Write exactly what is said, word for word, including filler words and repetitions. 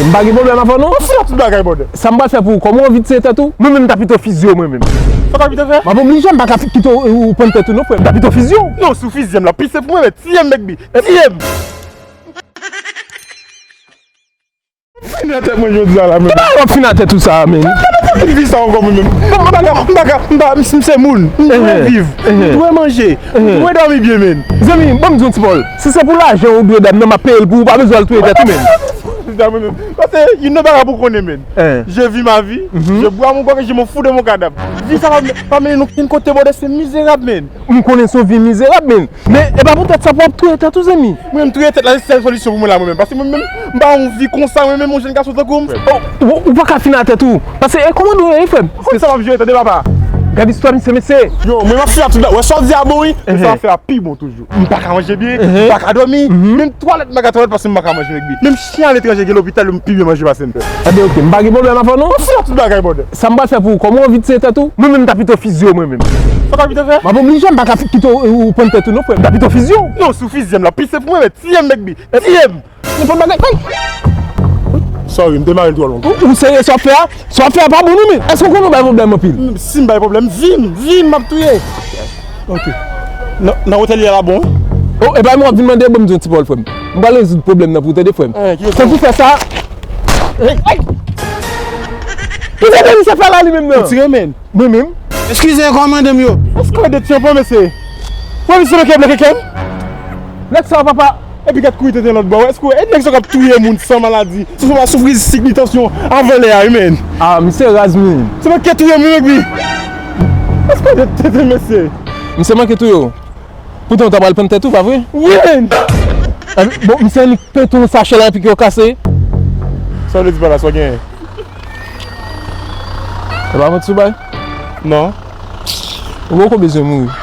M pa gen pwoblèm avè w non. Ou fou tout bagay, brother. Sa m pral fè pou ou, kòman w anvi tiye tèt ou? Mwen menm, m ta pito fizye w, mwen menm. Sa w ta pito fè? M ap oblije, m pa ka fi-, kite w, w prann tèt ou non, frè m. M ta pito fizye w. Non, si w fizye m la, pise pou mwen, men tiye m, baby. Tiye m. Fin nan tèt mwen jodi a la, men. Kòman w ap fin nan tèt ou sa a, men? Mwen pa vin vi sa ankò, mwen menm. M pa ka, m pa ka, m pa, m, m se moun. M dwe viv. M dwe manje. M dwe dòmi byen, men. Zanmi, ban m di yon ti pawòl. Si se pou lajan ou dwe dam nan, m ap peye l pou ou, pa bezwen al touye tèt ou, men. Sa, mwen menm. Paske, you know, bagay pou konnen, men. Je vis ma vie, je bois mon coca, je m'en fous de mon cadavre. Vi sa pa, pa mennen nou kenn kote, brother, se mizerab, men. M konnen se yon vi mizerab, men. Men e pa poutèt sa pou w ap touye tèt ou, zanmi. Mwen menm touye tèt la, se sèl solisyon pou mwen la, mwen menm. Paske mwen menm, m pa yon vi konsa, mwen menm, yon jèn gason tankou m. O, ou, ou pa ka fin nan tèt ou. Paske, e, kòman nou ye, frè m? Ou konn sa m ap jere, tande, papa. Gad istwa misye, mesye. Yo, mwen m ap fin ak tout bagay. Wè sa w di a bon, wi. Men sa w ap fè a pi bon toujou. M pa ka manje byen, m pa ka dòmi. Menm twalèt m pa ka twalèt paske m pa ka manje, baby. Menm chen aletranje gen lopital, yo m pi byen manje pase m. Tande, oke, m pa gen pwoblèm avè w non. Ou fou tout bagay, brother. Sa m pral fè pou ou, kòman w anvi tiye tèt ou? Mwen menm, m ta pito fizye w, mwen menm. Sa w ta pito fè? M ap oblije, m pa ka fi-, kite w, w prann tèt ou non, frè m. M ta pito fizye w. Non, si w fizye m la, pise pou mwen, men tiye m, baby. Tiye m. Nenpòt bagay. Ay! Sorry, m te mare l twò long. Ou, ou serye, sa w ap fè a? Sa w ap fè a pa bon non, men. Èske w konnen w bay pwoblèm anpil? Si m bay pwoblèm, vin, vin, m ap touye. Ok. Nan, nan otèl li a la bon? O, e pa mwen w ap vin mande, ban m di yon ti pawòl, frè m. M pral rezoud pwoblèm nan pou ou, tande, frè m. Tankou fè sa. Ay! Ki sa misye fè la, li menm nan? Ou tire, men. Mwen menm? Eskize, kòmandan m yo. Èske w de tyanpan, mesye? Wè, misye manke bloke kè m. Nèg sa yo, papa. Epi gad kouri tenten lòt bò. Èske w, e nèg sa yo k ap touye moun san maladi, sou fòm a soufri sik ni tansyon avan lè a, wi, men. Ah, misye raz, men. Se manke touye m, wi, men. Èske w de tenten, mesye? Misye manke touye w. Poutan w ta pral prann tèt ou, pa vre? Wi, men. Bon, misye annik pete yon sachè la epi ke w kase. Sa w vle di pa la, sa w genyen? E pa manti w bay? Non. Ou poko bezwen mouri.